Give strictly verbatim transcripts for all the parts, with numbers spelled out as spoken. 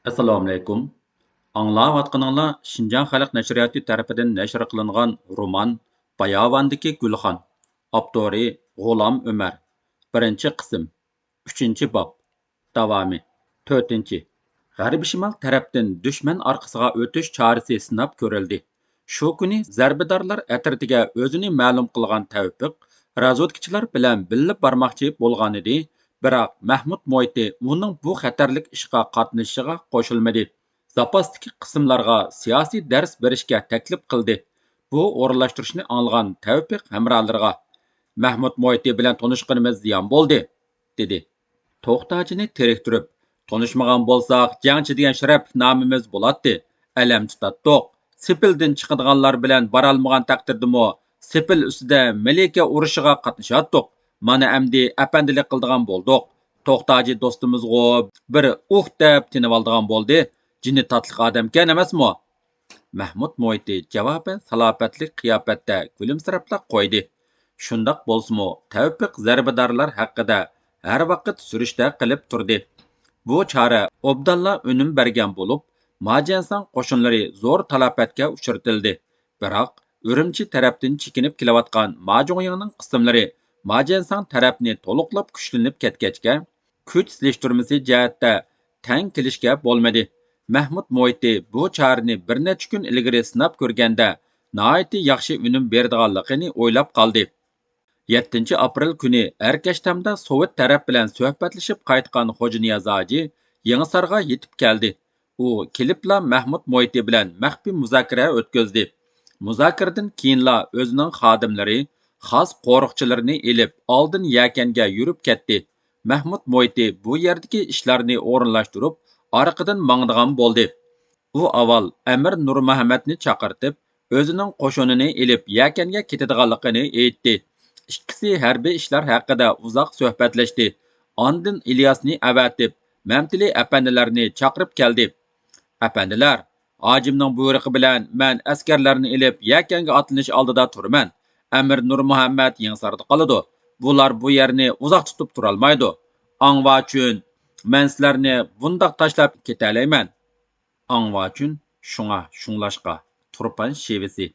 ئەسسالامۇئەلەيكۇم. ئاڭلاۋاتقىنىڭلار شىنجاڭ خەلق نەشرىياتى تەرىپىدىن نەشر قىلىنغان رومان باياۋاندىكى گۈلخان. ئاپتورى غۇلام ئۆمەر. بىرىنچى قىسىم. ئۈچىنچى باب. داۋامى. تۆتىنچى. غەربىي شىمال تەرەپتىن دۈشمەن ئارقىسىغا ئۆتۈش چارىسى سىناپ كۆرۈلدى. شۇ كۈنى زەربىدارلار ئەترىتىگە ئۆزىنى مەلۇم قىلغان تەۋپىق رازۋېدكىچىلار بىلەن بىللە بارماقچى بولغانىدى، بىراق مەھمۇت مۇھىتى ئۇنىڭ بۇ خەتەرلىك ئىشقا قاتنىشىشىغا قوشۇلمىدى. زاپاستىكى قىسىملارغا سىياسىي دەرس بېرىشكە تەكلىپ قىلدى. بۇ ئورۇنلاشتۇرۇشنى ئاڭلىغان تەۋپىق ھەمراھلىرىغا، «مەھمۇت مۇھىتى بىلەن تونۇشقىنىمىز زىيان بولدى» دېدى. توختاجىنى تېرىكتۈرۈپ، «تونۇشمىغان بولساق، جەڭچى دېگەن شەرەپلىك نامىمىز بولاتتى. ئەلەم تۇتاتتۇق. سېپىلدىن چىقىدىغانلار بىلەن بارالمىغان تەقدىردىمۇ، سېپىل ئۈستىدە مەلىكە ئۇرۇشىغا قاتنىشاتتۇق. مانا ئەمدى ئەپەندىلىك قىلىدىغان بولدۇق. توختاجى دوستىمىزغۇ بىر ئۇھ دەپ تىنىۋالىدىغان بولدى. جېنى تاتلىق ئادەمكەن ئەمەسمۇ؟» مەھمۇت مۇھىتى جاۋابەن سالاپەتلىك قىياپەتتە كۈلۈمسىرەپلا قويدى. شۇنداق بولسىمۇ، تەۋپىق زەربىدارلار ھەققىدە ھەر ۋاقىت سۈرۈشتە قىلىپ تۇردى. بۇ چارە ئوبدانلا ئۈنۈم بەرگەن بولۇپ، ماجيەنساڭ قوشۇنلىرى زور تالاپەتكە ئۇچرىتىلدى. بىراق، ئۈرۈمچى تەرەپتىن چېكىنىپ كېلىۋاتقان ماجۇڭيىڭنىڭ قىسىملىرى ماجيەنساڭ تەرەپنى تولۇقلاپ كۈچلىنىپ كەتكەچكە، كۈچ سېلىشتۇرمىسى جەھەتتە تەڭ كېلىشكە بولمىدى. مەھمۇت مۇھىتى بۇ چارىنى بىر نەچچە كۈن ئىلگىرى سىناپ كۆرگەندە، ناھايىتى ياخشى ئۈنۈم بېرىدىغانلىقىنى ئويلاپ قالدى. يەتتىنچى ئاپرېل كۈنى ئەركەشتامدا سوۋېت تەرەپ بىلەن سۆھبەتلىشىپ قايتقان خوجانىياز ھاجى يېڭىسارغا يېتىپ كەلدى. ئۇ كېلىپلا مەھمۇت مۇھىتى بىلەن مەخپىي مۇزاكىرە ئۆتكۈزدى. مۇزاكىرىدىن كېيىنلا ئۆزىنىڭ خادىملىرى، خاس قورۇقچىلىرىنى ئېلىپ، ئالدىن يەكەنگە يۈرۈپ كەتتى. مەھمۇت مۇھىتى بۇ يەردىكى ئىشلارنى ئورۇنلاشتۇرۇپ، ئارقىدىن ماڭىدىغان بولدى. ئۇ ئاۋۋال ئەمىر نۇرمۇھەممەدنى چاقىرتىپ، ئۆزىنىڭ قوشۇنىنى ئېلىپ يەكەنگە كېتىدىغانلىقىنى ئېيتتى. ئىككىسى ھەربىي ئىشلار ھەققىدە ئۇزاق سۆھبەتلەشتى. ئاندىن ئىلياسنى ئەۋەتىپ، مەمتىلى ئەپەندىلەرنى چاقىرىپ كەلدى. «ئەپەندىلەر، ھاجىمنىڭ بۇيرۇقى بىلەن مەن ئەسكەرلەرنى ئېلىپ يەكەنگە ئاتلىنىش ئالدىدا تۇرىمەن. ئەمىر نۇرمۇھەممەد يېڭىساردا قالىدۇ. بۇلار بۇ يەرنى ئۇزاق تۇتۇپ تۇرالمايدۇ. ئاڭۋاچۈن، مەن سىلەرنى بۇنداق تاشلاپ كېتەلەيمەن.» ئاڭۋاچۈن، شۇڭا، شۇڭلاشقا، تۇرپان شېۋىسى،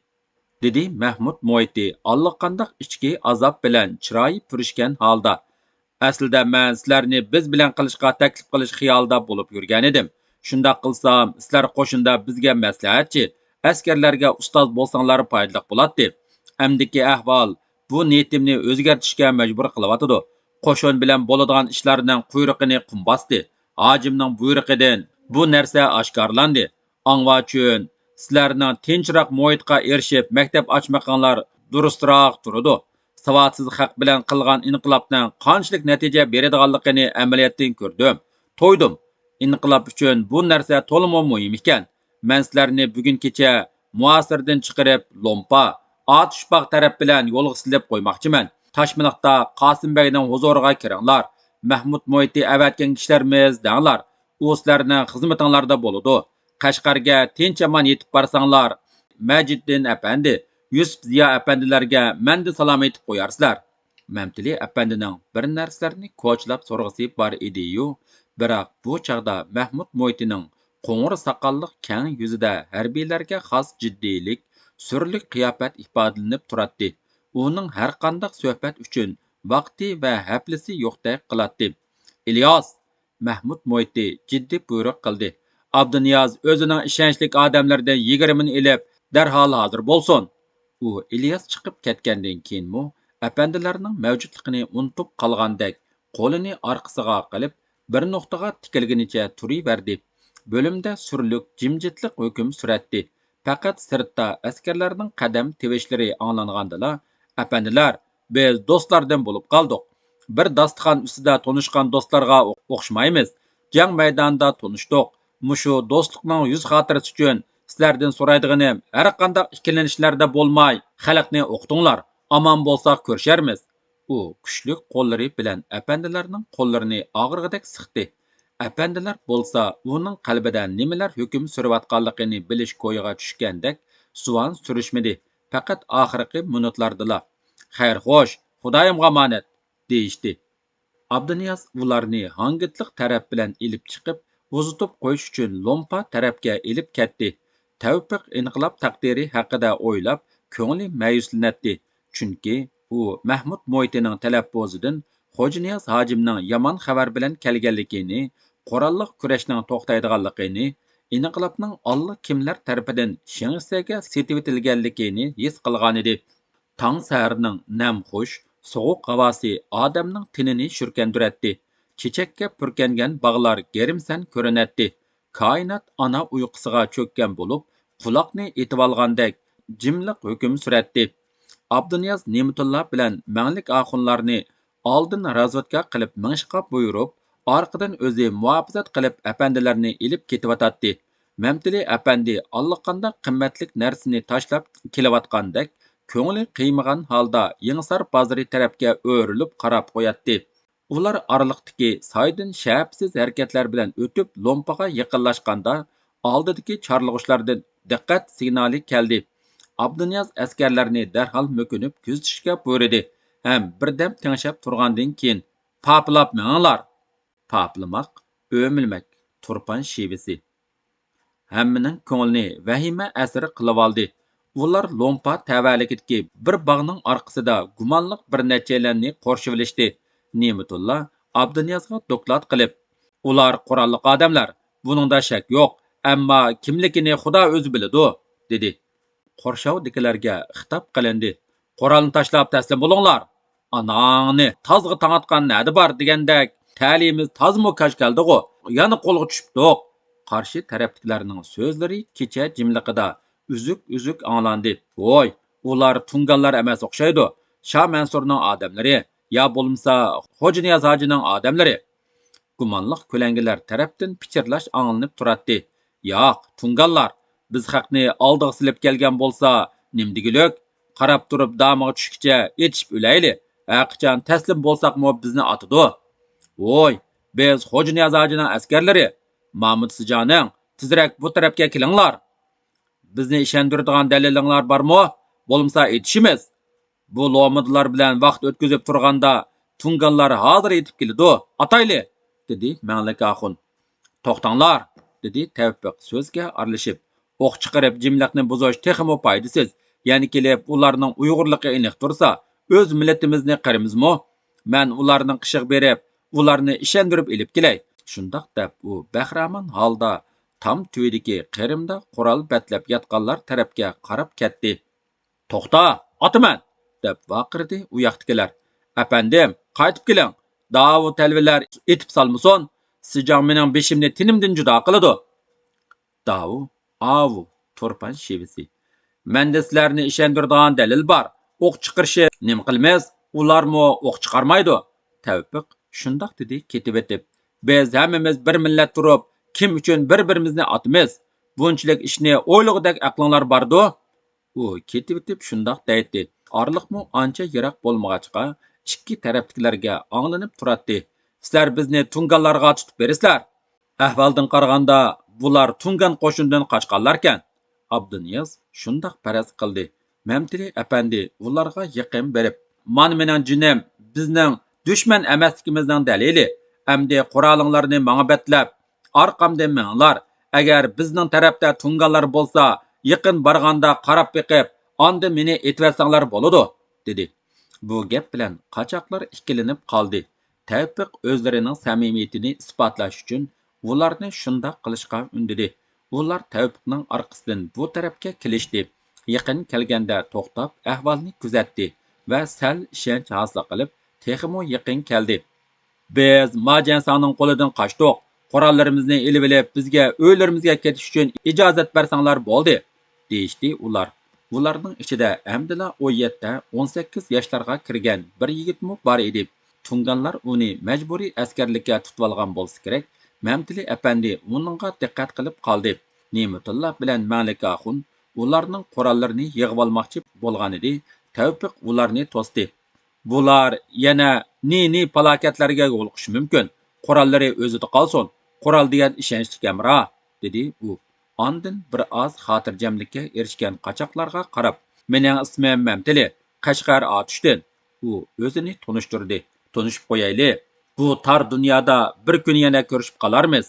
دېدى مەھمۇت مۇھىتى ئاللىقانداق ئىچكى ئازاب بىلەن چىرايى پۈرۈشكەن ھالدا. «ئەسلىدە مەن سىلەرنى بىز بىلەن قىلىشقا تەكلىپ قىلىش خىيالىدا بولۇپ يۈرگەنىدىم. شۇنداق قىلسام، سىلەر قوشۇندا بىزگە مەسلىھەتچى، ئەسكەرلەرگە ئۇستاز بولساڭلار پايدىلىق بولاتتى. ئەمدىكى ئەھۋال بۇ نىيىتىمنى ئۆزگەرتىشكە مەجبۇر قىلىۋاتىدۇ. قوشۇن بىلەن بولىدىغان ئىشلارنىڭ قۇيرۇقىنى قۇم باستى. ھاجىمنىڭ بۇيرۇقىدىن بۇ نەرسە ئاشكارىلاندى. ئاڭۋاچۈن، سىلەرنىڭ تىنچراق مۇھىتقا ئېرىشىپ مەكتەپ ئاچمىقىڭلار دۇرۇستراق تۇرىدۇ. ساۋاتسىز خەق بىلەن قىلغان ئىنقىلابنىڭ قانچىلىك نەتىجە بېرىدىغانلىقىنى ئەمەلىيەتتىن كۆردۈم، تويدۇم. ئىنقىلاب ئۈچۈن بۇ نەرسە تولىمۇ مۇھىم ئىكەن. مەن سىلەرنى بۈگۈن كېچە مۇھاسىرىدىن چىقىرىپ، لومپا، ئاتۇشباغ تەرەپ بىلەن يولغا سېلىپ قويماقچىمەن. تاشمىلىقتا قاسىم بەگنىڭ ھۇزۇرىغا كىرىڭلار. مەھمۇت مۇھىتى ئەۋەتكەن كىشىلەرمىز دەڭلار. ئۇ سىلەرنىڭ خىزمىتىڭلاردا بولىدۇ. قەشقەرگە تىنچ-ئامان يېتىپ بارساڭلار، مەجىددىن ئەپەندى، يۈسۈپ زىيا ئەپەندىلەرگە مەندىن سالام ئېيتىپ قويارسىلەر. مەمتىلى ئەپەندىنىڭ بىر نەرسىلەرنى كوچىلاپ سورىغۇسى بار ئىدىيۇ، بىراق بۇ چاغدا مەھمۇت مۇھىتىنىڭ قوڭۇر ساقاللىق كەڭ يۈزىدە ھەربىيلەرگە خاس جىددىيلىك، سۈرلۈك قىياپەت ئىپادىلىنىپ تۇراتتى. ئۇنىڭ ھەرقانداق سۆھبەت ئۈچۈن ۋاقتى ۋە ھەپلىسى يوقتەك قىلاتتى. ئىلياس! مەھمۇت مۇھىتى جىددىي بۇيرۇق قىلدى. ئابدۇنىياز ئۆزىنىڭ ئىشەنچلىك ئادەملىرىدىن يىگىرمىنى ئېلىپ، دەرھال ھازىر بولسۇن. ئۇ ئىلياس چىقىپ كەتكەندىن كېيىنمۇ ئەپەندىلەرنىڭ مەۋجۇتلۇقىنى ئۇنتۇپ قالغاندەك قولىنى ئارقىسىغا قىلىپ، بىر نۇقتىغا تىكىلگىنىچە تۇرۇۋەردى. بۆلۈمدە سۈرلۈك جىمجىتلىق ھۆكۈم سۈرەتتى. پەقەت سىرتتا ئەسكەرلەرنىڭ قەدەم تىۋىشلىرى ئاڭلانغاندىلا، ئەپەندىلەر، بىز دوستلاردىن بولۇپ قالدۇق. بىر داستىخان ئۈستىدە تونۇشقان دوستلارغا ئوخشىمايمىز. جەڭ مەيدانىدا تونۇشتۇق. مۇشۇ دوستلۇقنىڭ يۈز خاتىرىسى ئۈچۈن سىلەردىن سورايدىغىنىم، ھەرقانداق ئىككىلىنىشلەردە بولماي، خەلقنى ئوقۇتۇڭلار. ئامان بولساق كۆرۈشەرمىز. ئۇ كۈچلۈك قوللىرى بىلەن ئەپەندىلەرنىڭ قوللىرىنى ئاغرىغۇدەك سىقتى. ئەپەندىلەر بولسا ئۇنىڭ قەلبىدە نېمىلەر ھۆكۈم سۈرۈۋاتقانلىقىنى بىلىش كويىغا چۈشكەندەك زۇۋان سۈرۈشمىدى، پەقەت ئاخىرقى مىنۇتلاردىلا، «خەير خوش، خۇدايىمغا ئامانەت!» دېيىشتى. ئابدۇنىياز ئۇلارنى ھاڭگىتلىق تەرەپ بىلەن ئېلىپ چىقىپ، ئۇزىتىپ قويۇش ئۈچۈن لومپا تەرەپكە ئېلىپ كەتتى. تەۋپىق ئىنقىلاب تەقدىرى ھەققىدە ئويلاپ، كۆڭلى مەيۈسلىنەتتى. چۈنكى ئۇ مەھمۇد مۇھىتىنىڭ تەلەپپۇزىدىن خوجانىياز ھاجىمنىڭ يامان خەۋەر بىلەن كەلگەنلىكىنى، قوراللىق كۈرەشنىڭ توختايدىغانلىقىنى، ئىنقىلابنىڭ ئاللىكىملەر تەرىپىدىن شېڭشىسەگە سېتىۋېتىلگەنلىكىنى ھېس قىلغانىدى. تاڭ سەھەرنىڭ نەمخۇش، سوغۇق ھاۋاسى ئادەمنىڭ تېنىنى شۈركەندۈرەتتى. چېچەككە پۈركەنگەن باغلار گىرىمسەن كۆرۈنەتتى. كائىنات ئانا ئۇيقۇسىغا چۆككەن بولۇپ، قۇلاقنى ئېتىۋالغاندەك جىملىق ھۆكۈم سۈرەتتى. ئابدۇنىياز نېمىتۇللا بىلەن مەڭلىك ئاخۇنلارنى ئالدىن رازۋېدكا قىلىپ مېڭىشقا بۇيرۇپ، ئارقىدىن ئۆزى مۇھاپىزەت قىلىپ ئەپەندىلەرنى ئېلىپ كېتىۋاتاتتى. مەمتىلى ئەپەندى ئاللىقانداق قىممەتلىك نەرسىنى تاشلاپ كېلىۋاتقاندەك، كۆڭلى قىيمىغان ھالدا يېڭىسار بازىرى تەرەپكە ئۆرۈلۈپ قاراپ قوياتتى. ئۇلار ئارىلىقتىكى سايدىن شەپىسىز ھەرىكەتلەر بىلەن ئۆتۈپ، لومپىغا يېقىنلاشقاندا، ئالدىدىكى چارلىغۇچلاردىن دىققەت سىگنالى كەلدى. ئابدۇنىياز ئەسكەرلەرنى دەرھال مۆكۈنۈپ كۆزىتىشكە بۇيرۇدى ھەم بىردەم تىڭشەپ تۇرغاندىن كېيىن، پاپىلاپ مېڭىڭلار! پاپىلىماق، ئۆمىلىمەك، تۇرپان شېۋىسى. ھەممىنىڭ كۆڭلىنى ۋەھىمە ئەسىرى قىلىۋالدى. ئۇلار لومپا تەۋەلىكىدىكى بىر باغنىڭ ئارقىسىدا گۇمانلىق بىر نەچچەيلەننى قورشىۋېلىشتى. نېمىتۇللا ئابدۇنىيازغا دوكلات قىلىپ، ئۇلار قوراللىق ئادەملەر، بۇنىڭدا شەك يوق، ئەمما كىملىكىنى خۇدا ئۆزى بىلىدۇ، دېدى. قورشاۋدىكىلەرگە خىتاب قىلىندى. قورالنى تاشلاپ تەسلىم بولۇڭلار! ئاناڭنى تازغا تاڭاتقان نەدە بار دېگەندەك، تەلىيىمىز تازىمۇ كاج كەلدىغۇ، يەنە قولغا چۈشۈپتۇق. قارشى تەرەپتىكىلەرنىڭ سۆزلىرى كېچە جىملىقىدا ئۈزۈك-ئۈزۈك ئاڭلاندى. ۋوي، ئۇلار تۇڭگانلار ئەمەس ئوخشايدۇ، شاھ مەنسۇرنىڭ ئادەملىرى يا بولمىسا خوجانىياز ھاجىنىڭ ئادەملىرى. گۇمانلىق كۆلەڭگىلەر تەرەپتىن پىچىرلاش ئاڭلىنىپ تۇراتتى. ياق، تۇڭگانلار، بىز خەقنى ئالدىغا سېلىپ كەلگەن بولسا، نېمە دېگۈلۈك؟ قاراپ تۇرۇپ دامىغا چۈشكىچە ئېتىشىپ ئۆلەيلى، ھەرقاچان تەسلىم بولساقمۇ بىزنى ئاتىدۇ. ۋوي، بىز خوجانىياز ھاجىنىڭ ئەسكەرلىرى، مامۇت سىجانىڭ، تېزرەك بۇ تەرەپكە كېلىڭلار! بىزنى ئىشەندۈرىدىغان دەلىلىڭلار بارمۇ؟ بولمىسا ئېتىشىمىز! بۇ لومىدىلار بىلەن ۋاقىت ئۆتكۈزۈپ تۇرغاندا، تۇڭگانلار ھازىر يېتىپ كېلىدۇ، ئاتايلى! دېدى مەڭلىك ئاخۇن. توختاڭلار! دېدى تەۋپىق سۆزگە ئارىلىشىپ. ئوق چىقىرىپ جىملىقنى بۇزۇش تېخىمۇ پايدىسىز. يەنە كېلىپ ئۇلارنىڭ ئۇيغۇرلۇقى ئېنىق تۇرسا، ئۆز مىللىتىمىزنى قىرىمىزمۇ؟ مەن ئۇلارنىڭ قېشىغا بېرىپ، ئۇلارنى ئىشەندۈرۈپ ئېلىپ كېلەي. شۇنداق دەپ ئۇ بەخىرامان ھالدا تام تۈۋىدىكى قىرىمدا قورال بەتلەپ ياتقانلار تەرەپكە قاراپ كەتتى. توختا، ئاتىمەن! دەپ ۋارقىرىدى ئۇ ياقتىكىلەر. ئەپەندىم، قايتىپ كېلىڭ! داۋۇ تەلۋىلەر ئېتىپ سالمىسۇن! سىجاڭ مېنىڭ بېشىمنى تېنىمدىن جۇدا قىلىدۇ! داۋۇ، ئاۋۇ، تۇرپان شېۋىسى. مەندە سىلەرنى ئىشەندۈرىدىغان دەلىل بار. ئوق چىقىرىشىپ نېمە قىلىمىز؟ ئۇلارمۇ ئوق چىقارمايدۇ. تەۋپىق شۇنداق دېدى كېتىۋېتىپ. بىز ھەممىمىز بىر مىللەت تۇرۇپ، كىم ئۈچۈن بىر-بىرىمىزنى ئاتىمىز؟ بۇنچىلىك ئىشنى ئويلىغۇدەك ئەقلىڭلار باردۇ؟ ئۇ كېتىۋېتىپ شۇنداق دەيتتى. ئارىلىقمۇ ئانچە يىراق بولمىغاچقا، ئىككى تەرەپتىكىلەرگە ئاڭلىنىپ تۇراتتى. سىلەر بىزنى تۇڭگانلارغا تۇتۇپ بېرىسىلەر! ئەھۋالدىن قارىغاندا، بۇلار تۇڭگان قوشۇنىدىن قاچقانلاركەن. ئابدۇنىياز شۇنداق پەرەز قىلدى. مەمتىلى ئەپەندى ئۇلارغا يېقىن بېرىپ، مانا مېنىڭ جېنىم، بىزنىڭ دۈشمەن ئەمەسلىكىمىزنىڭ دەلىلى. ئەمدى قورالىڭلارنى ماڭا بەتلەپ، ئارقامدىن مېڭىڭلار. ئەگەر بىزنىڭ تەرەپتە تۇڭگانلار بولسا، يېقىن بارغاندا قاراپ بېقىپ، ئاندىن مېنى ئېتىۋەتسەڭلار بولىدۇ، دېدى. بۇ گەپ بىلەن قاچاقلار ئىككىلىنىپ قالدى. تەۋپىق ئۆزلىرىنىڭ سەمىمىيىتىنى ئىسپاتلاش ئۈچۈن ئۇلارنى شۇنداق قىلىشقا ئۈندىدى. ئۇلار تەۋپىقنىڭ ئارقىسىدىن بۇ تەرەپكە كېلىشتى. يېقىن كەلگەندە توختاپ ئەھۋالنى كۆزەتتى ۋە سەل ئىشەنچ ھاسىل قىلىپ، تېخىمۇ يېقىن كەلدى. بىز ماجەنساڭنىڭ قولىدىن قاچتۇق. قوراللىرىمىزنى ئېلىۋېلىپ، بىزگە ئۆيلىرىمىزگە كېتىش ئۈچۈن ئىجازەت بەرسەڭلار بولدى، دېيىشتى ئۇلار. ئۇلارنىڭ ئىچىدە ئەمدىلا ئون يەتتە، ئون سەككىز ياشلارغا كىرگەن بىر يىگىتمۇ بار ئىدى. تۇڭگانلار ئۇنى مەجبۇرىي ئەسكەرلىككە تۇتۇۋالغان بولسا كېرەك، مەمتىلى ئەپەندى ئۇنىڭغا دىققەت قىلىپ قالدى. نېمىتۇللا بىلەن مەڭلىك ئاخۇن ئۇلارنىڭ قوراللىرىنى يىغىۋالماقچى بولغانىدى، تەۋپىق ئۇلارنى توستى. بۇلار يەنە نى-نى پالاكەتلەرگە يولۇقۇشى مۇمكىن. قوراللىرى ئۆزىدە قالسۇن. قورال دېگەن ئىشەنچلىك ھەمراھ، دېدى ئۇ. ئاندىن بىر ئاز خاتىرجەملىككە ئېرىشكەن قاچاقلارغا قاراپ، مېنىڭ ئىسمىم مەمتىلى، قەشقەر ئاتۇشتىن. ئۇ ئۆزىنى تونۇشتۇردى. تونۇشۇپ قويايلى. بۇ تار دۇنيادا بىر كۈنى يەنە كۆرۈشۈپ قالارمىز.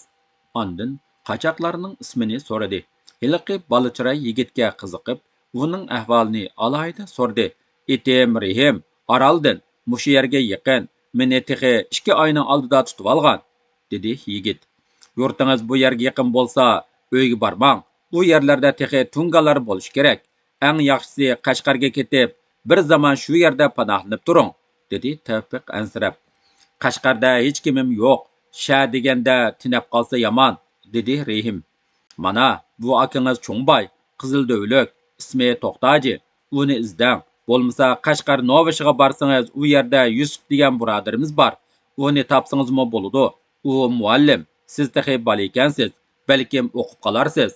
ئاندىن قاچاقلارنىڭ ئىسمىنى سورىدى. ھېلىقى بالا چىراي يىگىتكە قىزىقىپ، ئۇنىڭ ئەھۋالىنى ئالاھىدە سورىدى. «ئېتىم رېھىم، ئارالدىن، مۇشۇ يەرگە يېقىن، مېنى تېخى ئىككى ئاينىڭ ئالدىدا تۇتۇۋالغان» دېدى يىگىت. «يۇرتىڭىز بۇ يەرگە يېقىن بولسا، ئۆيگە بارماڭ. ئۇ يەرلەردە تېخى تۇڭگانلار بولۇشى كېرەك. ئەڭ ياخشىسى قەشقەرگە كېتىپ، بىر زامان شۇ يەردە پاناھلىنىپ تۇرۇڭ» دېدى تەۋپىق ئەنسىرەپ. «قەشقەردە ھېچكىمىم يوق. شە دېگەندە تېنەپ قالسا يامان» دېدى رېھىم. «مانا، بۇ ئاكىڭىز چوڭ باي، قىزىل دۆۋىلىك، ئىسمى توختاجى. ئۇنى ئىزدەڭ. بولمىسا قەشقەر نوۋىشىغا بارسىڭىز، ئۇ يەردە يۈسۈپ دېگەن بۇرادىرىمىز بار. ئۇنى تاپسىڭىزمۇ بولىدۇ. ئۇ مۇئەللىم، سىز تېخى بالا ئىكەنسىز، بەلكىم ئوقۇپ قالارسىز.»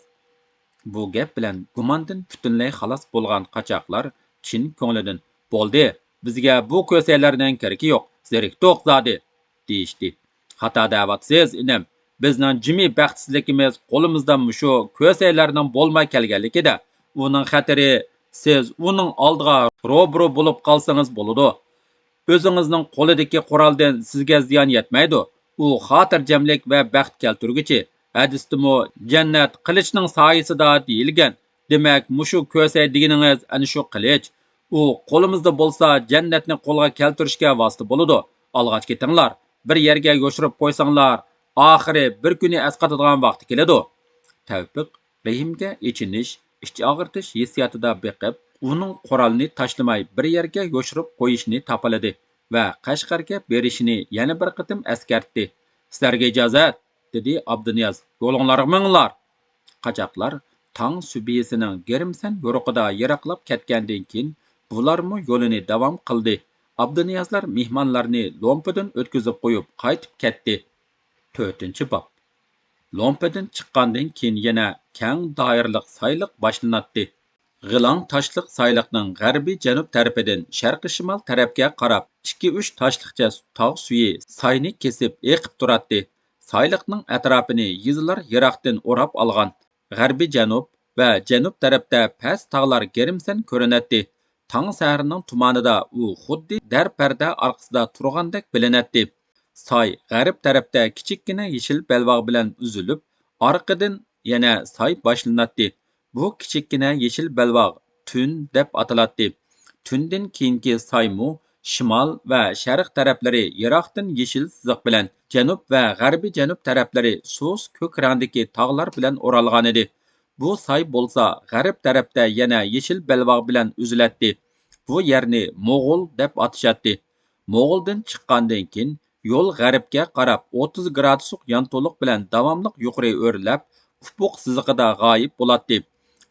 بۇ گەپ بىلەن گۇماندىن پۈتۈنلەي خالاس بولغان قاچاقلار چىن كۆڭلىدىن: «بولدى، بىزگە بۇ كۆسەيلەرنىڭ كېرىكى يوق، زېرىكتۇق زادى» دېيىشتى. «خاتا دەۋاتىسىز، ئىنىم. بىزنىڭ جىمى بەختسىزلىكىمىز قولىمىزدا مۇشۇ كۆسەيلەرنىڭ بولماي كەلگەنلىكىدە. ئۇنىڭ خەتىرى، سىز ئۇنىڭ ئالدىغا روبىرو بولۇپ قالسىڭىز بولىدۇ. ئۆزىڭىزنىڭ قولىدىكى قورالدىن سىزگە زىيان يەتمەيدۇ. ئۇ خاتىرجەملىك ۋە بەخت كەلتۈرگۈچى. ھەدىستىمۇ، جەننەت قىلىچنىڭ سايىسىدا دېيىلگەن. دېمەك، مۇشۇ كۆسەي دېگىنىڭىز ئەنە شۇ قىلىچ. ئۇ قولىمىزدا بولسا، جەننەتنى قولغا كەلتۈرۈشكە ۋاسىتە بولىدۇ. ئالغاچ كېتىڭلار. بىر يەرگە يوشۇرۇپ قويساڭلار، ئاخىرى بىر كۈنى ئەسقاتىدىغان ۋاقتى كېلىدۇ.» تەۋپىق رېھىمگە ئېچىنىش، ئىچ ئاغرىتىش ھېسسىياتىدا بېقىپ، ئۇنىڭ قورالنى تاشلىماي بىر يەرگە يوشۇرۇپ قويۇشنى تاپىلىدى ۋە قەشقەرگە بېرىشىنى يەنە بىر قېتىم ئەسكەرتتى. «سىلەرگە ئىجازەت!» دېدى ئابدۇنىياز. «يولۇڭلارغا مېڭىڭلار!» قاچاقلار تاڭ سۈبھىسىنىڭ گىرىمسەن يورۇقىدا يىراقلاپ كەتكەندىن كېيىن، بۇلارمۇ يولىنى داۋام قىلدى. ئابدۇنىيازلار مېھمانلارنى لومپىدىن ئۆتكۈزۈپ قويۇپ قايتىپ كەتتى. تۆتىنچى باب. لومپىدىن چىققاندىن كېيىن يەنە كەڭ دائىرىلىق سايلىق باشلىناتتى. غىلاڭ تاشلىق سايلىقنىڭ غەربىي جەنۇب تەرىپىدىن شەرقىي شىمال تەرەپكە قاراپ ئىككى-ئۈچ تاشلىقچە تاغ سۈيى ساينى كېسىپ ئېقىپ تۇراتتى. سايلىقنىڭ ئەتراپىنى يېزىلار يىراقتىن ئوراپ ئالغان. غەربىي جەنۇب ۋە جەنۇب تەرەپتە پەس تاغلار گىرىمسەن كۆرۈنەتتى. تاڭ سەھەرنىڭ تۇمانىدا ئۇ خۇددى دەر پەردە ئارقىسىدا تۇرغاندەك بىلىنەتتى. ساي غەرب تەرەپتە كىچىككىنە يېشىل بەلباغ بىلەن ئۈزۈلۈپ، ئارقىدىن يەنە ساي باشلىناتتى. بۇ كىچىككىنە يېشىل بەلباغ تۈن دەپ ئاتىلاتتى. تۈندىن كېيىنكى سايمۇ شىمال ۋە شەرق تەرەپلىرى يىراقتىن يېشىل سىزىق بىلەن، جەنۇب ۋە غەربىي جەنۇب تەرەپلىرى سۇس كۆك رەڭدىكى تاغلار بىلەن ئورالغانىدى. بۇ ساي بولسا غەرب تەرەپتە يەنە يېشىل بەلباغ بىلەن ئۈزۈلەتتى. بۇ يەرنى موغۇل دەپ ئاتىشاتتى. موغۇلدىن چىققاندىن كېيىن، يول غەربكە قاراپ ئوتتۇز گرادۇسلۇق يانتۇلۇق بىلەن داۋاملىق يۇقىرى ئۆرلەپ، ئۇپۇق سىزىقىدا غايىب بولاتتى.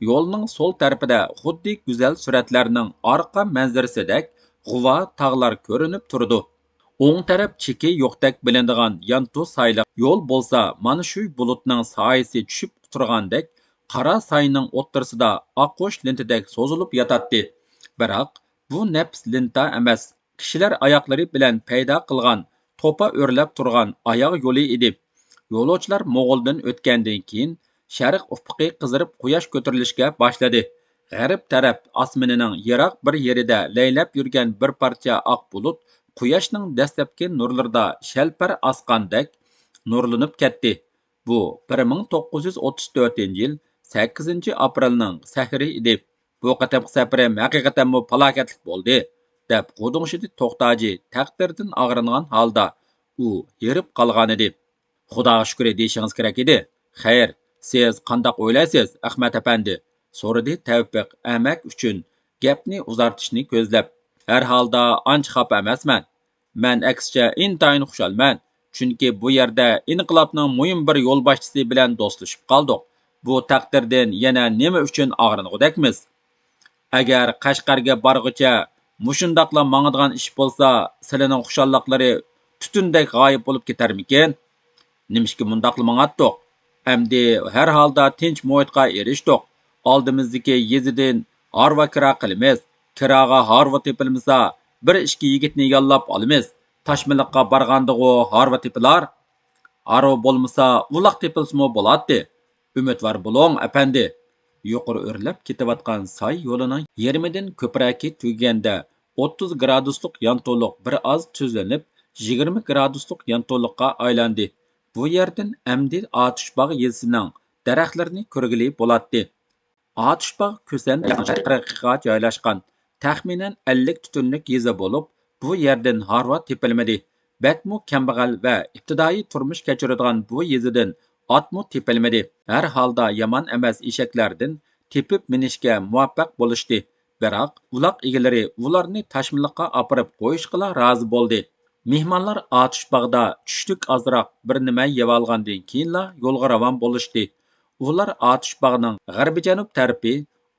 يولنىڭ سول تەرىپىدە خۇددى گۈزەل سۈرەتلەرنىڭ ئارقا مەنزىرىسىدەك غۇۋا تاغلار كۆرۈنۈپ تۇرىدۇ. ئوڭ تەرەپ چېكى يوقتەك بىلىنىدىغان يانتۇ سايلىق يول بولسا مانا شۇ بۇلۇتنىڭ سايىسى چۈشۈپ تۇرغاندەك قارا ساينىڭ ئوتتۇرىسىدا ئاققۇچ لېنتىدەك سوزۇلۇپ ياتاتتى. بىراق، بۇ نەپىس لېنتا ئەمەس، كىشىلەر ئاياقلىرى بىلەن پەيدا قىلغان توپا ئۆرلەپ تۇرغان ئاياغ يولى ئىدى. يولۇچىلار موغۇلدىن ئۆتكەندىن كېيىن، شەرق ئۇپۇقى قىزىرىپ قۇياش كۆتۈرۈلۈشكە باشلىدى. غەرب تەرەپ ئاسمىنىنىڭ يىراق بىر يېرىدە لەيلەپ يۈرگەن بىر پارچە ئاق بۇلۇت قۇياشنىڭ دەسلەپكى نۇرلىرىدا شەلپەر ئاسقاندەك نۇرلىنىپ كەتتى. بۇ بىر مىڭ توققۇز يۈز ئوتتۇز تۆتىنچى يىل سەككىزىنچى ئاپرېلنىڭ سەھىرى ئىدى. بۇ قېتىمقى سەپىرىم ھەقىقەتەنمۇ پالاكەتلىك بولدى، دەپ غودۇڭشىدى توختاجى تەقدىردىن ئاغرىنغان ھالدا. ئۇ ھېرىپ قالغانىدى. خۇداغا شۈكرى دېيىشىڭىز كېرەك ئىدى. خەير، سىز قانداق ئويلايسىز، ئەخمەت ئەپەندى؟ سورىدى تەۋپىق ئەمەك ئۈچۈن گەپنى ئۇزارتىشنى كۆزلەپ. ھەر ھالدا ئانچە خاپا ئەمەسمەن. مەن ئەكسىچە ئىنتايىن خۇشالمەن، چۈنكى بۇ يەردە ئىنقىلابنىڭ مۇھىم بىر يولباشچىسى بىلەن دوستلىشىپ قالدۇق. بۇ تەقدىردىن يەنە نېمە ئۈچۈن ئاغرىنغۇدەكمىز؟ ئەگەر قەشقەرگە بارغۇچە مۇشۇنداقلا ماڭىدىغان ئىش بولسا، سىلىنىڭ خۇشاللىقلىرى تۈتۈندەك غايىب بولۇپ كېتەرمىكىن؟ نېمىشقا مۇنداقلا ماڭاتتۇق؟ ئەمدى ھەر ھالدا تىنچ مۇھىتقا ئېرىشتۇق. ئالدىمىزدىكى يېزىدىن ھارۋا كىرا قىلىمىز. كىراغا ھارۋا تېپىلمىسا، بىر ئىككى يىگىتنى ياللاپ ئالىمىز. تاشمىلىققا بارغاندىغۇ ھارۋا تېپىلار. ھارۋا بولمىسا، ئۇلاق تېپىلسىمۇ بولاتتى. ئۈمىدۋار بولۇڭ، ئەپەندى. يۇقىرى ئۆرلەپ كېتىۋاتقان ساي يولىنىڭ يېرىمىدىن كۆپرەكى تۈگىگەندە، ئوتتۇز گرادۇسلۇق يانتۇلۇق بىر ئاز تۈزلىنىپ، يىگىرمە گرادۇسلۇق يانتۇلۇققا ئايلاندى. بۇ يەردىن ئەمدى ئاتۇشباغ يېزىسىنىڭ دەرەخلىرىنى كۆرگىلى بولاتتى. ئاتۇشباغ كۈسەن قىرغىقىغا جايلاشقان تەخمىنەن ئەللىك تۈتۈنلۈك يېزا بولۇپ، بۇ يەردىن ھارۋا تېپىلمىدى. بەكمۇ كەمبەغەل ۋە ئىپتىدائىي تۇرمۇش كەچۈرىدىغان بۇ يېزىدىن ئاتمۇ تېپىلمىدى. ھەر ھالدا يامان ئەمەس ئېشەكلەردىن تېپىپ مىنىشكە مۇۋەپپەق بولۇشتى. بىراق ئۇلاق ئىگىلىرى ئۇلارنى تاشمىلىققا ئاپىرىپ قويۇشقىلا رازى بولدى. مېھمانلار ئاتۇشباغدا چۈشلۈك ئازراق بىر نېمە يەۋالغاندىن كېيىنلا يولغا راۋان بولۇشتى. ئۇلار ئاتۇشباغنىڭ غەربىي جەنۇب تەرىپى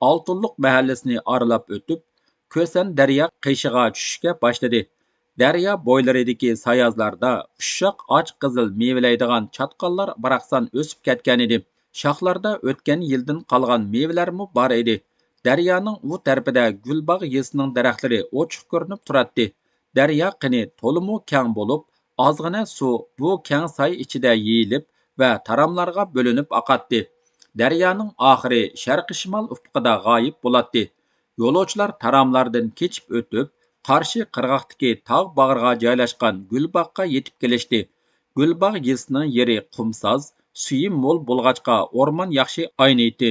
ئالتۇنلۇق مەھەللىسىنى ئارىلاپ ئۆتۈپ، كۆسەن دەريا قېشىغا چۈشۈشكە باشلىدى. دەريا بويلىرىدىكى سايازلاردا ئۇششاق ئاچ قىزىل مېۋىلەيدىغان چاتقاللار باراقسان ئۆسۈپ كەتكەنىدى. شاخلاردا ئۆتكەن يىلدىن قالغان مېۋىلەرمۇ بار ئىدى. دەريانىڭ ئۇ تەرىپىدە گۈلباغ يېزىسىنىڭ دەرەخلىرى ئوچۇق كۆرۈنۈپ تۇراتتى. دەريا قىنى تولىمۇ كەڭ بولۇپ، ئازغىنە سۇ بۇ كەڭ ساي ئىچىدە يېيىلىپ ۋە تاراملارغا بۆلۈنۈپ ئاقاتتى. دەريانىڭ ئاخىرى شەرقىي شىمال ئۇپۇقىدا غايىب بولاتتى. يولۇچىلار تاراملاردىن كېچىپ ئۆتۈپ، قارشى قىرغاقتىكى تاغ باغرىغا جايلاشقان گۈلباغقا يېتىپ كېلىشتى. گۈلباغ يېزىسىنىڭ يېرى قۇمساز، سۈيى مول بولغاچقا ئورمان ياخشى ئاينىيتتى.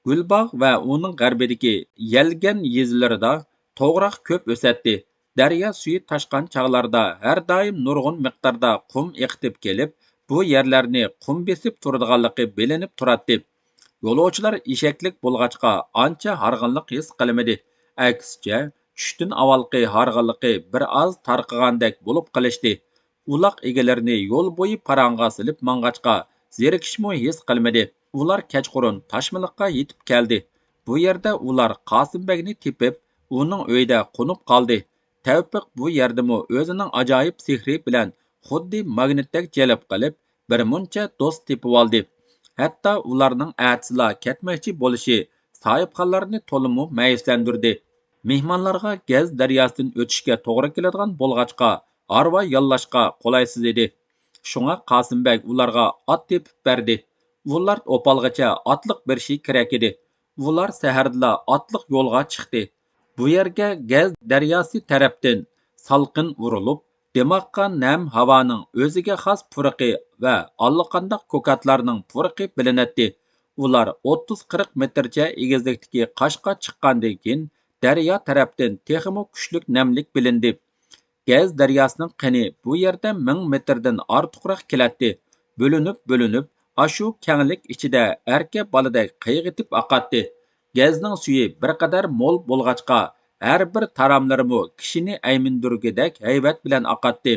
گۈلباغ ۋە ئۇنىڭ غەربىدىكى يەلگەن يېزىلىرىدا توغراق كۆپ ئۆسەتتى. دەريا سۈيى تاشقان چاغلاردا ھەر دائىم نۇرغۇن مىقداردا قۇم ئېقىتىپ كېلىپ، بۇ يەرلەرنى قۇم بېسىپ تۇرىدىغانلىقى بىلىنىپ تۇراتتى. يولۇچىلار ئېشەكلىك بولغاچقا ئانچە ھارغىنلىق ھېس قىلمىدى. ئەكسىچە، چۈشتىن ئاۋۋالقى ھارغىنلىقى بىر ئاز تارقىغاندەك بولۇپ قېلىشتى. ئۇلاق ئىگىلىرىنى يول بويى پاراڭغا سېلىپ ماڭغاچقا، زېرىكىشمۇ ھېس قىلمىدى. ئۇلار كەچقۇرۇن تاشمىلىققا يېتىپ كەلدى. بۇ يەردە ئۇلار قاسىم بەگنى تېپىپ، ئۇنىڭ ئۆيىدە قونۇپ قالدى. تەۋپىق بۇ يەردىمۇ ئۆزىنىڭ ئاجايىپ سېھرى بىلەن خۇددى ماگنىتتەك جەلپ قىلىپ، بىر مۇنچە دوست تېپىۋالدى. ھەتتا ئۇلارنىڭ ئەتىسىلا كەتمەكچى بولۇشى ساھىبخانلارنى تولىمۇ مەيۈسلەندۈردى. مېھمانلارغا گەز دەرياسىدىن ئۆتۈشكە توغرا كېلىدىغان بولغاچقا، ھارۋا ياللاشقا قولايسىز ئىدى. شۇڭا قاسىم بەگ ئۇلارغا ئات تېپىپ بەردى. ئۇلار ئوپالغىچە ئاتلىق بېرىشى كېرەك ئىدى. ئۇلار سەھەردىلا ئاتلىق يولغا چىقتى. بۇ يەرگە گەز دەرياسى تەرەپتىن سالقىن ئۇرۇلۇپ، دىماغقا نەم ھاۋانىڭ ئۆزىگە خاس پۇرىقى ۋە ئاللىقانداق كوكاتلارنىڭ پۇرىقى بىلىنەتتى. ئۇلار ئوتتۇز قىرىق مېتىرچە ئېگىزلىكتىكى قاشقا چىققاندىن كېيىن، دەريا تەرەپتىن تېخىمۇ كۈچلۈك نەملىك بىلىندى. گەز دەرياسىنىڭ قىنى بۇ يەردە مىڭ مېتىردىن ئارتۇقراق كېلەتتى. بۆلۈنۈپ، بۆلۈنۈپ، ئاشۇ كەڭلىك ئىچىدە ئەركە بالىدەك قىيغىتىپ ئاقاتتى. گەزنىڭ سۈيى بىر قەدەر مول بولغاچقا، ھەر بىر تاراملىرىمۇ كىشىنى ئەيمىندۈرگۈدەك ھەيۋەت بىلەن ئاقاتتى.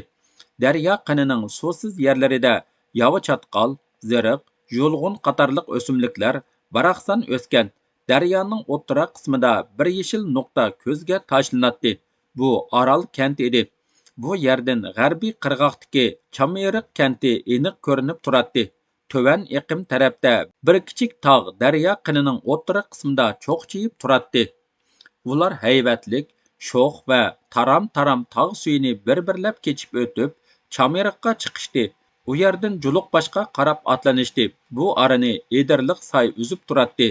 دەريا قىنىنىڭ سۇسىز يەرلىرىدە ياۋا چاتقال، زېرىق، يۇلغۇن قاتارلىق ئۆسۈملۈكلەر باراقسان ئۆسكەن. دەريانىڭ ئوتتۇرا قىسمىدا بىر يېشىل نۇقتا كۆزگە تاشلىناتتى. بۇ ئارال كەنتى ئىدى. بۇ يەردىن غەربىي قىرغاقتىكى چامېرىق كەنتى ئېنىق كۆرۈنۈپ تۇراتتى. تۆۋەن ئېقىم تەرەپتە بىر كىچىك تاغ دەريا قىنىنىڭ ئوتتۇرا قىسمىدا چوقچىيىپ تۇراتتى. ئۇلار ھەيۋەتلىك، شوخ ۋە تارام-تارام تاغ سۈيىنى بىر-بىرلەپ كېچىپ ئۆتۈپ، چامېرىققا چىقىشتى. ئۇ يەردىن جۇلۇقباشقا قاراپ ئاتلىنىشتى. بۇ ئارىنى ئېدىرلىق ساي ئۈزۈپ تۇراتتى.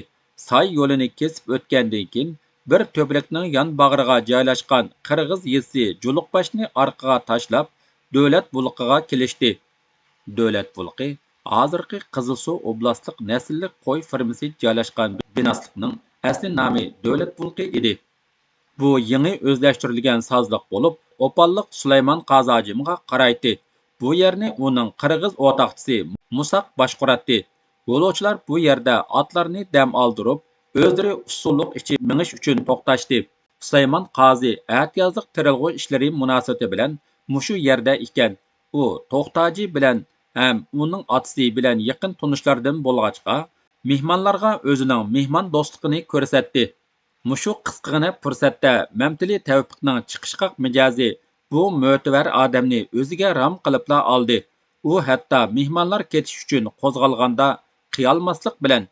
ساي يولىنى كېسىپ ئۆتكەندىن كېيىن، بىر تۆپىلىكنىڭ يان باغرىغا جايلاشقان قىرغىز يېزىسى جۇلۇقباشنى ئارقىغا تاشلاپ، دۆلەت بۇلىقىغا كېلىشتى. دۆلەت بۇلىقى ھازىرقى قىزىلسۇ ئوبلاستلىق نەسىللىك قوي فېرمىسى جايلاشقان بىناسلىقنىڭ ئەسلى نامى دۆلەت بۇلىقى ئىدى. بۇ يېڭى ئۆزلەشتۈرۈلگەن سازلىق بولۇپ، ئوپاللىق سۇلايمان قازى ھاجىمغا قارايتتى. بۇ يەرنى ئۇنىڭ قىرغىز ئوتاقچىسى مۇساق باشقۇراتتى. يولۇچىلار بۇ يەردە ئاتلارنى دەم ئالدۇرۇپ، ئۆزلىرى ئۇسسۇللۇق ئىچىپ مېڭىش ئۈچۈن توختاشتى. سۇلايمان قازى ئەتىيازلىق تېرىلغۇ ئىشلىرى مۇناسىۋىتى بىلەن مۇشۇ يەردە ئىكەن. ئۇ توختاجى بىلەن ھەم ئۇنىڭ ئاتىسى بىلەن يېقىن تونۇشلاردىن بولغاچقا، مېھمانلارغا ئۆزىنىڭ مېھمان دوستلۇقىنى كۆرسەتتى. مۇشۇ قىسقىغىنە پۇرسەتتە مەمتىلى تەۋپىقنىڭ چىقىشقاق مىجەزى بۇ مۆتىۋەر ئادەمنى ئۆزىگە رام قىلىپلا ئالدى. ئۇ ھەتتا مېھمانلار كېتىش ئۈچۈن قوزغالغاندا قىيالماسلىق بىلەن،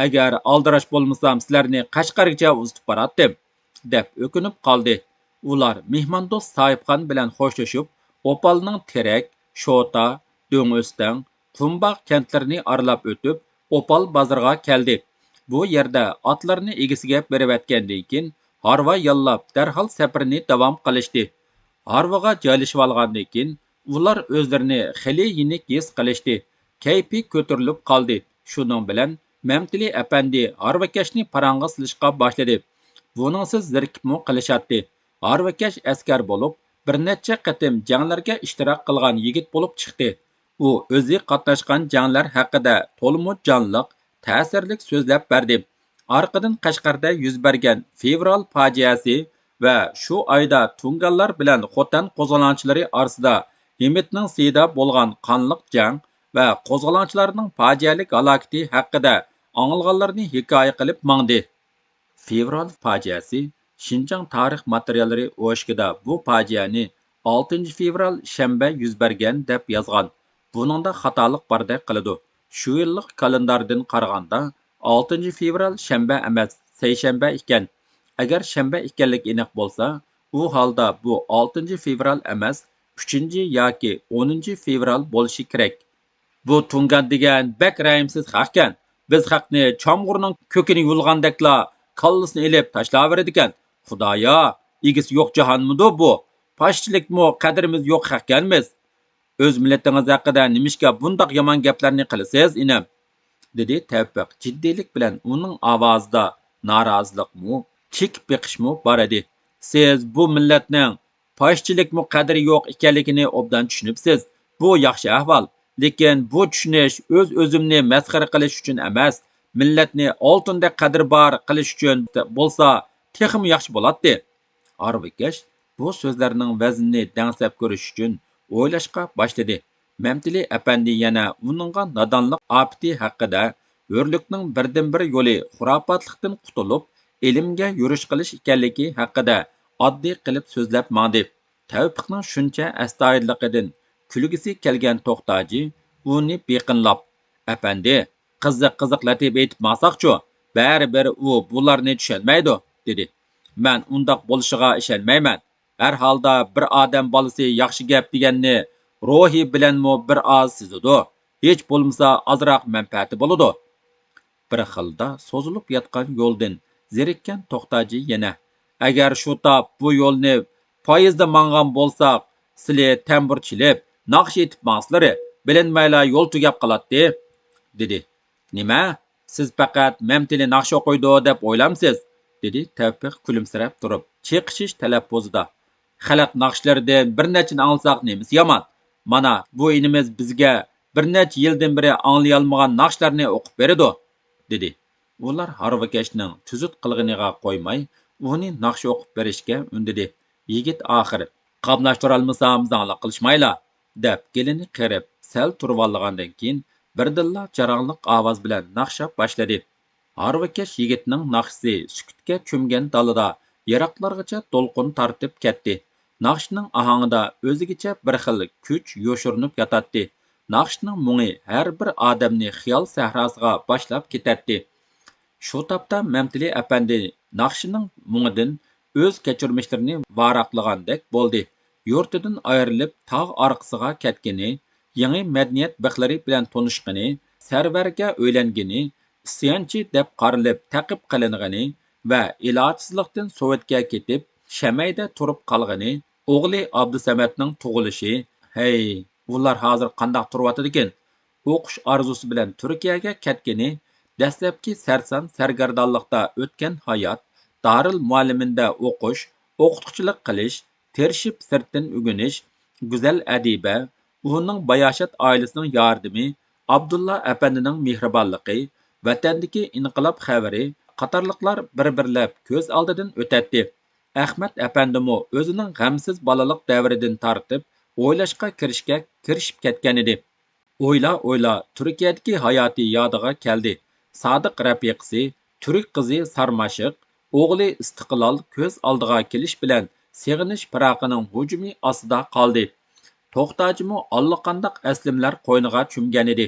«ئەگەر ئالدىراش بولمىسام، سىلەرنى قەشقەرگىچە ئۇزىتىپ باراتتىم» دەپ ئۆكۈنۈپ قالدى. ئۇلار مېھماندوست ساھىبخان بىلەن خوشلىشىپ، ئوپالنىڭ تېرەك، شوتا، دۆڭئۆستەڭ، قۇمباغ كەنتلىرىنى ئارىلاپ ئۆتۈپ، ئوپال بازىرىغا كەلدى. بۇ يەردە ئاتلىرىنى ئىگىسىگە بېرىۋەتكەندىن كېيىن، ھارۋا ياللاپ، دەرھال سەپىرىنى داۋام قىلىشتى. ھارۋىغا جايلىشىۋالغاندىن كېيىن، ئۇلار ئۆزلىرىنى خېلى يېنىك ھېس قىلىشتى. كەيپى كۆتۈرۈلۈپ قالدى. شۇنىڭ بىلەن مەمتىلى ئەپەندى ھارۋىكەشنى پاراڭغا سېلىشقا باشلىدى. بۇنىڭسىز زېرىكىپمۇ قېلىشاتتى. ھارۋىكەش ئەسكەر بولۇپ، بىر نەچچە قېتىم جەڭلەرگە ئىشتىراك قىلغان يىگىت بولۇپ چىقتى. ئۇ ئۆزى قاتناشقان جەڭلەر ھەققىدە تولىمۇ جانلىق، تەسىرلىك سۆزلەپ بەردى. ئارقىدىن قەشقەردە يۈز بەرگەن فېۋرال پاجىئەسى ۋە شۇ ئايدا تۇڭگانلار بىلەن خوتەن قوزغىلاڭچىلىرى ئارىسىدا ھىمىتنىڭ سېيىدا بولغان قانلىق جەڭ ۋە قوزغىلاڭچىلارنىڭ پاجىئەلىك ھالاكىتى ھەققىدە ئاڭلىغانلىرىنى ھېكايە قىلىپ ماڭدى. فېۋرال پاجىئەسى. شىنجاڭ تارىخ ماتېرىياللىرى ئوشكىدا بۇ پاجىئەنى ئالتىنچى فېۋرال شەنبە يۈز بەرگەن دەپ يازغان. بۇنىڭدا خاتالىق باردەك قىلىدۇ. شۇ يىللىق كالېنداردىن قارىغاندا، ئالتىنچى فېۋرال شەنبە ئەمەس، سەيشەنبە ئىكەن. ئەگەر شەنبە ئىكەنلىكى ئېنىق بولسا، ئۇ ھالدا بۇ ئالتىنچى فېۋرال ئەمەس، ئۈچىنچى ياكى ئونىنچى فېۋرال بولۇشى كېرەك. بۇ تۇڭگان دېگەن بەك رەھىمسىز خەقكەن. بىز خەقنى چامغۇرنىڭ كۆكىنى يۇلغاندەكلا كاللىسىنى ئېلىپ تاشلاۋېرىدىكەن. خۇدايا، ئىگىسى يوق جاھانمىدۇ بۇ؟ پاشىچىلىكمۇ قەدرىمىز يوق خەقكەنمىز. ئۆز مىللىتىڭىز ھەققىدە نېمىشقا بۇنداق يامان گەپلەرنى قىلىسىز، ئىنىم؟ دېدى تەۋپىق جىددىيلىك بىلەن. ئۇنىڭ ئاۋازىدا نارازىلىقمۇ، چېكىپ بېقىشمۇ بار ئىدى. سىز بۇ مىللەتنىڭ پاشىچىلىكمۇ قەدرى يوق ئىكەنلىكىنى ئوبدان چۈشىنىپسىز. بۇ ياخشى ئەھۋال. لېكىن بۇ چۈشىنىش ئۆز-ئۆزۈمنى مەسخىرە قىلىش ئۈچۈن ئەمەس، مىللەتنى ئالتۇندەك قەدرى بار قىلىش ئۈچۈن بولسا، تېخىمۇ ياخشى بولاتتى. ھارۋىكەش بۇ سۆزلەرنىڭ ۋەزنىنى دەڭسەپ كۆرۈش ئۈچۈن ئويلاشقا باشلىدى. مەمتىلى ئەپەندى يەنە ئۇنىڭغا نادانلىق ئاپىتى ھەققىدە، ھۆرلۈكنىڭ بىردىنبىر يولى خۇراپاتلىقتىن قۇتۇلۇپ، ئىلىمگە يۈرۈش قىلىش ئىكەنلىكى ھەققىدە ئاددىي قىلىپ سۆزلەپ ماڭدى. تەۋپىقنىڭ شۇنچە ئەستايىدىللىقىدىن كۈلگۈسى كەلگەن توختاجى ئۇنى بېقىنلاپ، ئەپەندى، قىزىق-قىزىق لەتىپە ئېيتىپ ماڭساقچۇ؟ بەرىبىر ئۇ بۇلارنى چۈشەنمەيدۇ، دېدى. مەن ئۇنداق بولۇشىغا ئىشەنمەيمەن. ھەر ھالدا بىر ئادەم بالىسى ياخشى گەپ دېگەننى روھى بىلەنمۇ بىر ئاز سېزىدۇ. ھېچ بولمىسا ئازراق مەنپەئەتى بولىدۇ. بىر خىلدا سوزۇلۇپ ياتقان يولدىن زېرىككەن توختاجى يەنە، ئەگەر شۇ تاپ بۇ يولنى پايىزدا ماڭغان بولساق، سىلى تەمبۇر چېلىپ، ناخشا ئېيتىپ ماڭسىلىرى، بىلىنمەيلا يول تۈگەپ قالاتتى، دېدى. نېمە؟ سىز پەقەت مەمتىلى ناخشا ئوقۇيدۇ دەپ ئويلامسىز؟ دېدى تەۋپىق كۈلۈمسىرەپ تۇرۇپ، چېقىشىش تەلەپپۇزىدا. خەلق ناخشىلىرىدىن بىر نەچچىنى ئاڭلىساق نېمىسى يامان؟ مانا، بۇ ئىنىمىز بىزگە بىر نەچچە يىلدىن بېرى ئاڭلىيالمىغان ناخشىلارنى ئوقۇپ بېرىدۇ، دېدى. ئۇلار ھارۋىكەشنىڭ تۈزۈت قىلغىنىغا قويماي، ئۇنى ناخشا ئوقۇپ بېرىشكە ئۈندىدى. يىگىت ئاخىر، قاملاشتۇرالمىسام زاڭلىق قىلىشمايلا، دەپ گېلىنى قېرىپ، سەل تۇرۇۋالغاندىن كېيىن، بىردىنلا جاراڭلىق ئاۋاز بىلەن ناخشا باشلىدى. ھارۋىكەش يىگىتنىڭ ناخشىسى سۈكۈتكە چۆمگەن دالىدا يىراقلارغىچە دولقۇن تارتىپ كەتتى. ناخشىنىڭ ئاھاڭىدا ئۆزىگىچە بىر خىل كۈچ يوشۇرۇنۇپ ياتاتتى. ناخشىنىڭ مۇڭى ھەر بىر ئادەمنى خىيال سەھراسىغا باشلاپ كېتەتتى. شۇ تاپتا مەمتىلى ئەپەندى ناخشىنىڭ مۇڭىدىن ئۆز كەچۈرمىشلىرىنى ۋاراقلىغاندەك بولدى. يۇرتىدىن ئايرىلىپ، تاغ ئارقىسىغا كەتكىنى، يېڭى مەدەنىيەت بىخلىرى بىلەن تونۇشقىنى، سەرۋەرگە ئۆيلەنگىنى، ئىسيانچى دەپ قارىلىپ تەقىپ قىلىنغىنى ۋە ئىلاجسىزلىقتىن سوۋېتكە كېتىپ، شەمەيدە تۇرۇپ قالغىنى، ئوغلى ئابدۇسەمەتنىڭ تۇغۇلۇشى، ھەي، ئۇلار ھازىر قانداق تۇرۇۋاتىدىكىن؟ ئوقۇش ئارزۇسى بىلەن تۈركىيەگە كەتكىنى، دەسلەپكى سەرسان سەرگەردانلىقتا ئۆتكەن ھايات، دارىل مۇئەللىمىنىدە ئوقۇش، ئوقۇتقۇچىلىق قىلىش، تىرىشىپ سىرتتىن ئۆگىنىش، گۈزەل ئەدىبە، ئۇنىڭ باياشات ئائىلىسىنىڭ ياردىمى، ئابدۇللا ئەپەندىنىڭ مېھرىبانلىقى، ۋەتەندىكى ئىنقىلاب خەۋىرى قاتارلىقلار بىر-بىرلەپ كۆز ئالدىدىن ئۆتەتتى. ئەخمەت ئەپەندىمۇ ئۆزىنىڭ غەمسىز بالىلىق دەۋرىدىن تارتىپ ئويلاشقا كىرىشكە كىرىشىپ كەتكەنىدى. ئويلا-ئويلا تۈركىيەدىكى ھاياتى يادىغا كەلدى. سادىق رەپىقىسى، تۈرك قىزى سارماشىق، ئوغلى ئىستىقلال كۆز ئالدىغا كېلىش بىلەن سېغىنىش پىراقىنىڭ ھۇجۇمى ئاستىدا قالدى. توختاجىمۇ ئاللىقانداق ئەسلىمىلەر قوينىغا چۆمگەنىدى.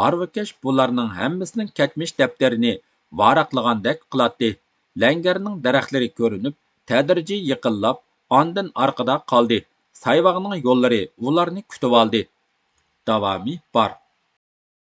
ھارۋىكەش بۇلارنىڭ ھەممىسىنىڭ كەتمىش دەپتىرىنى ۋاراقلىغاندەك قىلاتتى. لەڭگەرنىڭ دەرەخلىرى كۆرۈنۈپ، تەدرىجىي يېقىنلاپ، ئاندىن ئارقىدا قالدى. سايۋاغنىڭ يوللىرى ئۇلارنى كۈتۈۋالدى. داۋامى بار.